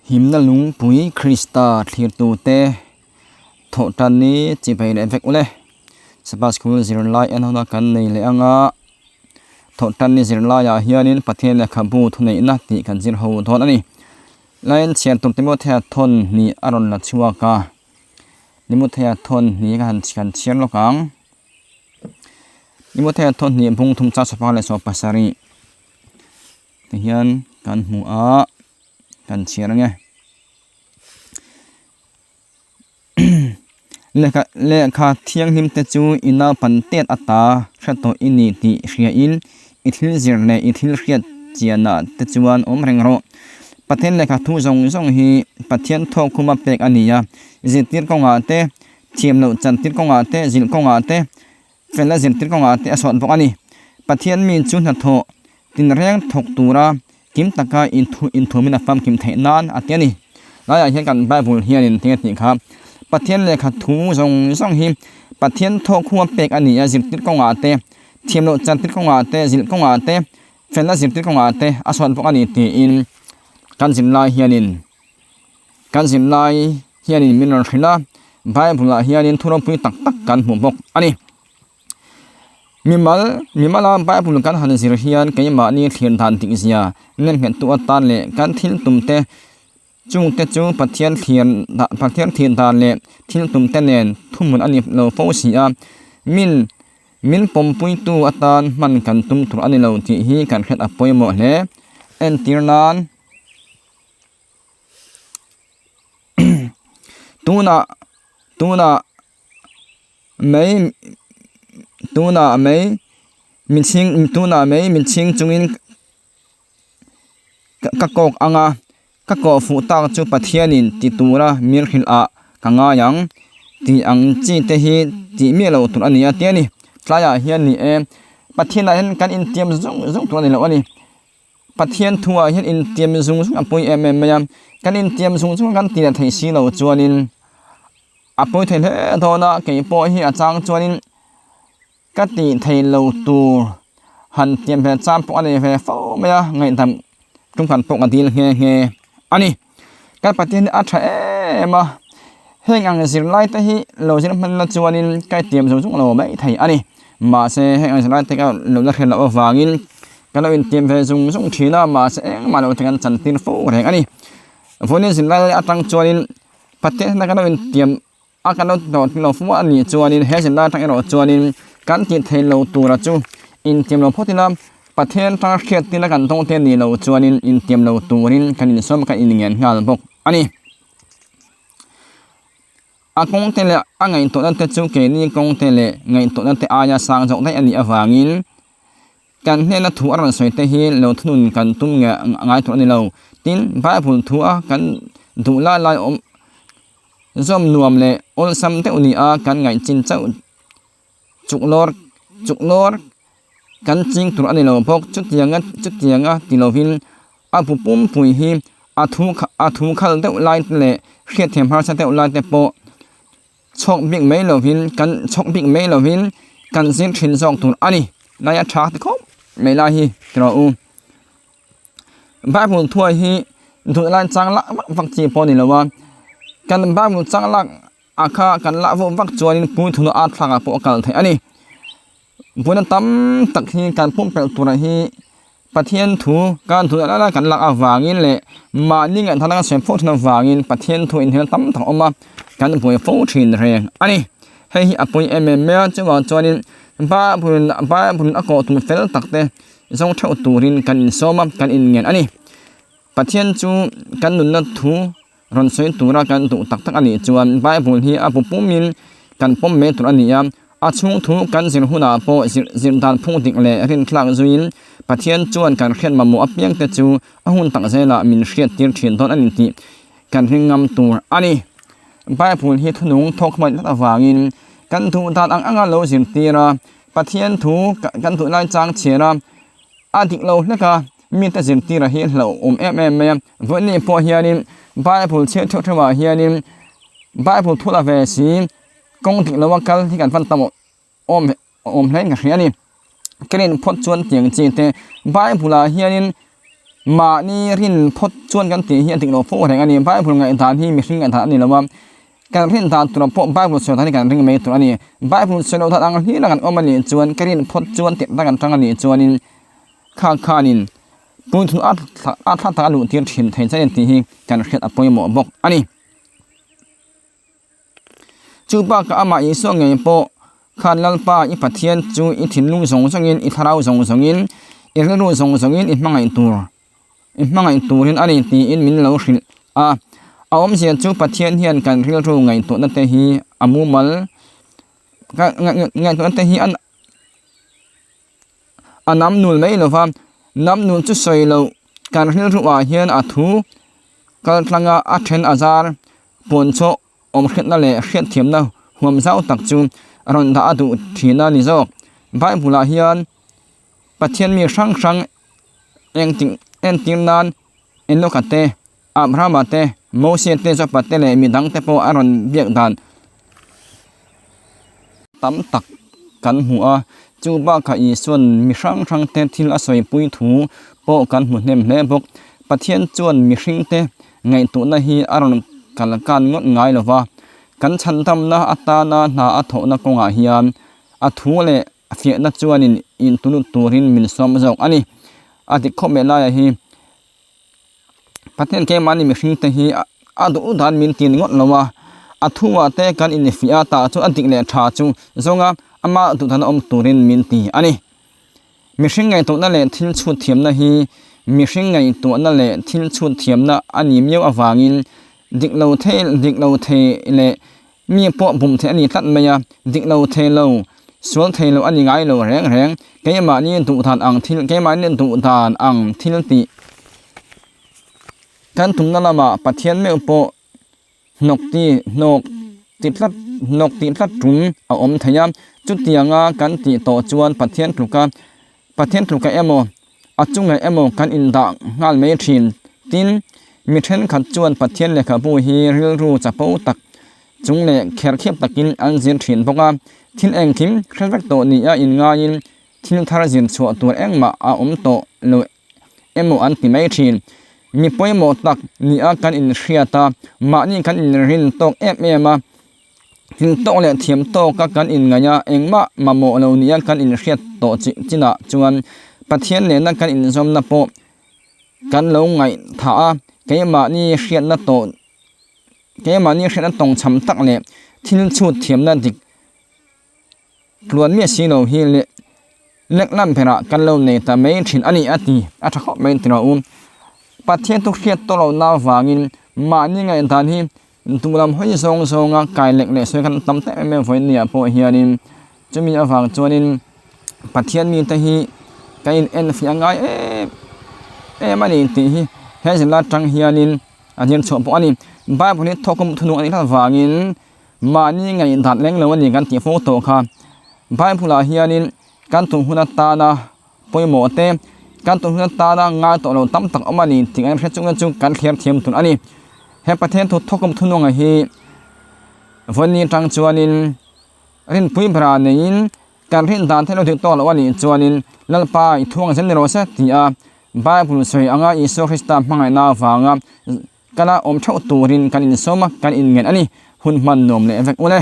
Himna lungpui Krista thlirtute thawhtan ni chibai leh vek ule. Sabbath School zirlai en huna kan nei leh anga thawhtan ni zirlaiah hianin Pathian lehkhabu thuneihna tih kan zir ho dawn a ni. Lain chhiar tur Timothea thawn hnih a rawn la chhuak a, Timothea thawn hnih ka han kan chhiar lawk ang. Timothea thawn hnih bung thum char sawpa leh sawpa sarih tihian kan hmu a. kan chhiar ange lehkha lehkha thianghlim te chu i naupan tet ata hre tawh i ni tih hria in i thil zir leh i thil hriat chianah te chuan awm reng rawh Pathian lehkha thu zawng zawng hi Pathian thawkkhuma pek a ni a zirtir kawngah te thiam loh chantir kawngah te zilh kawngah te fel a zirtir kawngah te a sawt bawk a ni. Pathian mi chu hnathawh tinreng thawk tura kim taka inthu inthumin a famkim theih nan a ti a ni. Laiah hian kan Bible hianin tinge tih kha Pathian lehkha thu zawng zawng hi Pathian thawk hua pek a ni a, zirtir kawngah te, thiam loh chantir kawngah te, zilh kawngah te, fel a zirtir kawngah te a sawt bawk a ni tiin kan zirlai hianin Kan zirlai hianin min rawn hrilh a, Bible-ah hianin thu ropui tak tak kan hmu bawk a ni. Mimal, mimala Bible kan han zir hian keimahni thlir dan dik zia nemnghettu atan leh kan thil tumte chungte chu Pathian thlir Pathian thlir dan leh thil tumte nen thuhmun a ni lo fo si a, min min pawmpuitu atan hman kan tum tur a ni lo tih hi kan hriat a pawimawh hle. Entir nan. Tunah tunah mai tunah mai min chhing tunah mai min chhing chungin ka kawk ang a ka kawh fuh tak chu Pathianin ti tura min hrilh ah ka ngai ang tih ang chi te hi tih miah loh tur a ni a tia ni tlaiah hian ni e Pathianah hian kan intiam zung zung tur a ni loh a ni. Pathian thuah hian intiam zung zung a pawi em em mai a, kan intiam zung zung a kan tih leh theih si loh chuanin a pawi thei hle dawn a, kei pawh hi a chang chuanin ka tih theih lo tur han tiam ve chang pawh a nei ve fo mai a, ngaihdam tum kan pawh ka dil nghe nghe a ni. Kan Pathian hi a tha em a, heng ang zirlai te hi lo zir hman la chuanin ka intiam zung zung lo mai thei a ni. Mahse heng ang zirlai te ka lo la hriat loh avangin ka lo intiam ve zung zung thin a, mahse engmah lo te kan chantir fo reng a ni. Vawiin zirlai atang chuanin Pathian hnena ka lo intiam a kan lo hlawhtling lo fo a nih chuanin he zirlai atang erawh chuanin kan tih theih loh tura chu intiam lo phawt ila Pathian tanga hriat tina kan tawng te nih loh chuanin intiam lo turin kan insawm kan inngen nghal bawk a ni. A kawng te leh a ngaihtuahna te chu keini kawng te leh ngaihtuahna te aia sang zawk daih a nih avangin kan hnena thu a rawn sawi te hi lo thunun kan tum nge ngai tur a ni lo. Tin, Bible thu a kan duh lai lai awm zawm nuam leh awlsam deuh ni a kan ngaih chin chauh Chuk lawr chuk lawr kan ching tur a ni lo bawk chutianga chutianga ti lovin a bu pumpui hi a thu a thu khal deuh lai te leh hriatthiam harsa deuh lai te pawh chhawk bik mai lovin kan chhawk bik mai lovin kan zir thin zawk tur a ni lai a tha ti khawp mai lai hi ti rawh u Bible thuai hi duh lai chang lak vak vak chi pawh a ni lo a kan Bible chang lak. A kha kan lah vawk vak chuanin puithuna a thlakah pawh a kal theih a ni. Vawiina tam tak hi kan pumpelh turah hi Pathian thu kan thu lai lai kan lak avangin leh mahni ngaihthana kan sawi fo thin avangin Pathian thu inhel tam tak a awm a, kan buai fo thin reng a ni. Hei hi a pawi em em mai a, chuvang chuanin Bible Bible a kawh tum fel tak te zawng theuh turin kan insawm a, kan inngen a ni. Pathian chu kan nunna thu Rawn sawi tura kan duh tak tak a nih chuan Bible hi a bu pumin kan pawm mai tur a ni a, a chhung thu kan zir hunah pawh zir zir dan phung dik leh rinthlak zuiin Pathian chuan kan hriat mamawh apiang te chu a hun tak zelah min hriat tir thin dawn a ni tih kan ring ngam tur a ni. Bible hi thunung thawk hmaih tlat avangin kan duh dan ang anga lo zirtir a, Pathian thu kan duh lai chang chhiar a, a dik lo hlek a. Mite zirtira hi hlauhawm em em mai a, vawiin pawh hianin Bible chhiar theuh theuhah hianin Bible thu la ve si kawng dik loa kal hi kan hman tam awm awm hle in ka hria a ni. Ka rin phawt chuan tiang chi te Bible ah hianin. Mahni rin phawt chuan kan tih hi a dik lo fo reng a ni. Bible ngaihdan hi mihring ngaihdan a ni lo a, kan rin dan tura pawh Bible sawi dan hi kan ring mai tur a ni. Bible sawi loh dan ang hlir a kan awm a nih chuan ka rin phawt chuan tih tak an tang a nih chuanin kha khanin puithun a a thla tak a luh tir thin thei che tih hi kan hriat a pawimawh bawk a ni. Chu bakah amah Isua ngei pawh khan Lalpa i Pathian chu i thinlung zawng zawngin, i thlarau zawng zawngin, i rilru zawng zawngin i hmangaih tur, i hmangaih turin a ni tiin min lo hrilh a. A awmzia chu Pathian hian kan rilru ngaihtuahna te hi a mumal ngaihtuahna te hi a A nam nul mai lo va, nam nul chu sawi loh kan rilruah hian a thu kal tlanga a then a zar puan chawh awm hriatna leh hriatthiamna huam zau tak chu a rawn dah a duh thin a ni zawk. Bible ah hian Pathian mi hrang hrang engtik entir nan Enoch-a te, Abraham-a te, Moses te, Job-a te leh midang te pawh a rawn biak dan tam tak kan hmu a. Chu bakah Isua'n mi hrang hrang te thil a sawipui thu pawh kan hmu hnem hle bawk. Pathian chuan mihringte ngaihtuahna hi a rawn kalkan ngawt ngai lo va, kan chhandamna atana hna a thawhna kawngah hian a thu leh A fiahna chuanin intulut turin min sawm zawk a ni. A dik khawp mai laiah hi Pathian keimahni mihringte hi a duh dan min ti ringawt lo a, a thuah te kan infiah a, tah chuan a dik leh tha chu zawnga amah duh dana awm turin min ti a ni. Mihring ngaihtuahna leh thil chhut thiamna hi mihring ngaihtuahna leh thil chhut thiamna a ni miau avangin dik lo thei dik lo thei leh Mi pawh bum theih a ni tlat mai a, dik lo thei lo, sual thei lo a ni ngai lo reng reng. Keimahni duh dan ang thil, keimahni duh dan ang thil tih kan tumna lamah Pathian meuh pawh hnawk ti hnawk ti tlat hnawk tih tlat tum a awm thei a. Chutianga kan tih tawh chuan Pathian tluka Pathian tluka emaw a chungah emaw kan indah nghal mai thin. Tin, mi thenkhat chuan Pathian lehkhabu hi rilru chapo tak chung leh kherkhiap takin an zir thin bawk a. Thil engkim hre vek tawh nia inngaiin thil thar zir chhuah tur engmah a awm tawh lo emaw an ti mai thin. Mi pawimawh tak nia kan inhriat a, mahni kan inrin tawk em em a. Hlim tawk leh thiam tawka kan inngaih a, engmah mamawh lo nia kan inhriat tawh chinah chuan Pathian nena kan inzawmna pawh kan lo ngaihthah a, keimahni hriatna tawh keimahni hriatna tawngchham tak leh thil chhut thiamna dik tluan miah si lo hi leh lek lam berah kan lo nei ta mai thin a ni a ti a tha khawp mai tiraw u. Pathian thu hriat tawh lohna avangin mahni ngaihdan hi Duh lam hawi zawng zawnga kai lek leh sawi khan tam tak em em vawiin ni ah pawh hianin chumi avang chuanin Pathian mite hi ka in en fiah ngai em em a ni tih hi he zirlai atang hianin a hniam chhuah bawk a ni. Bible hi thawk a thunung a nih hlauh vangin mahni ngaihdan leng lo a ni kan tih fo tawh kha. Bible ah hianin kan tun hun atana pawimawh te kan tun hun atana ngai tawh lo tam tak awm a ni tih an hre chung chu kan thlir thiam tur a ni. He Pathian thu thawkawm thununga hi vawiin atang chuanin rinpui bera neiin kan rin dan theih lo dik tawk loh a nih chuanin Lalpa i thuang zel ni rawh se ti a Bible sawi anga Isua Krista hmangaihna avanga kala awm theuh turin kan insawm a kan inngen a ni. Hun hman nuam leh vek ule.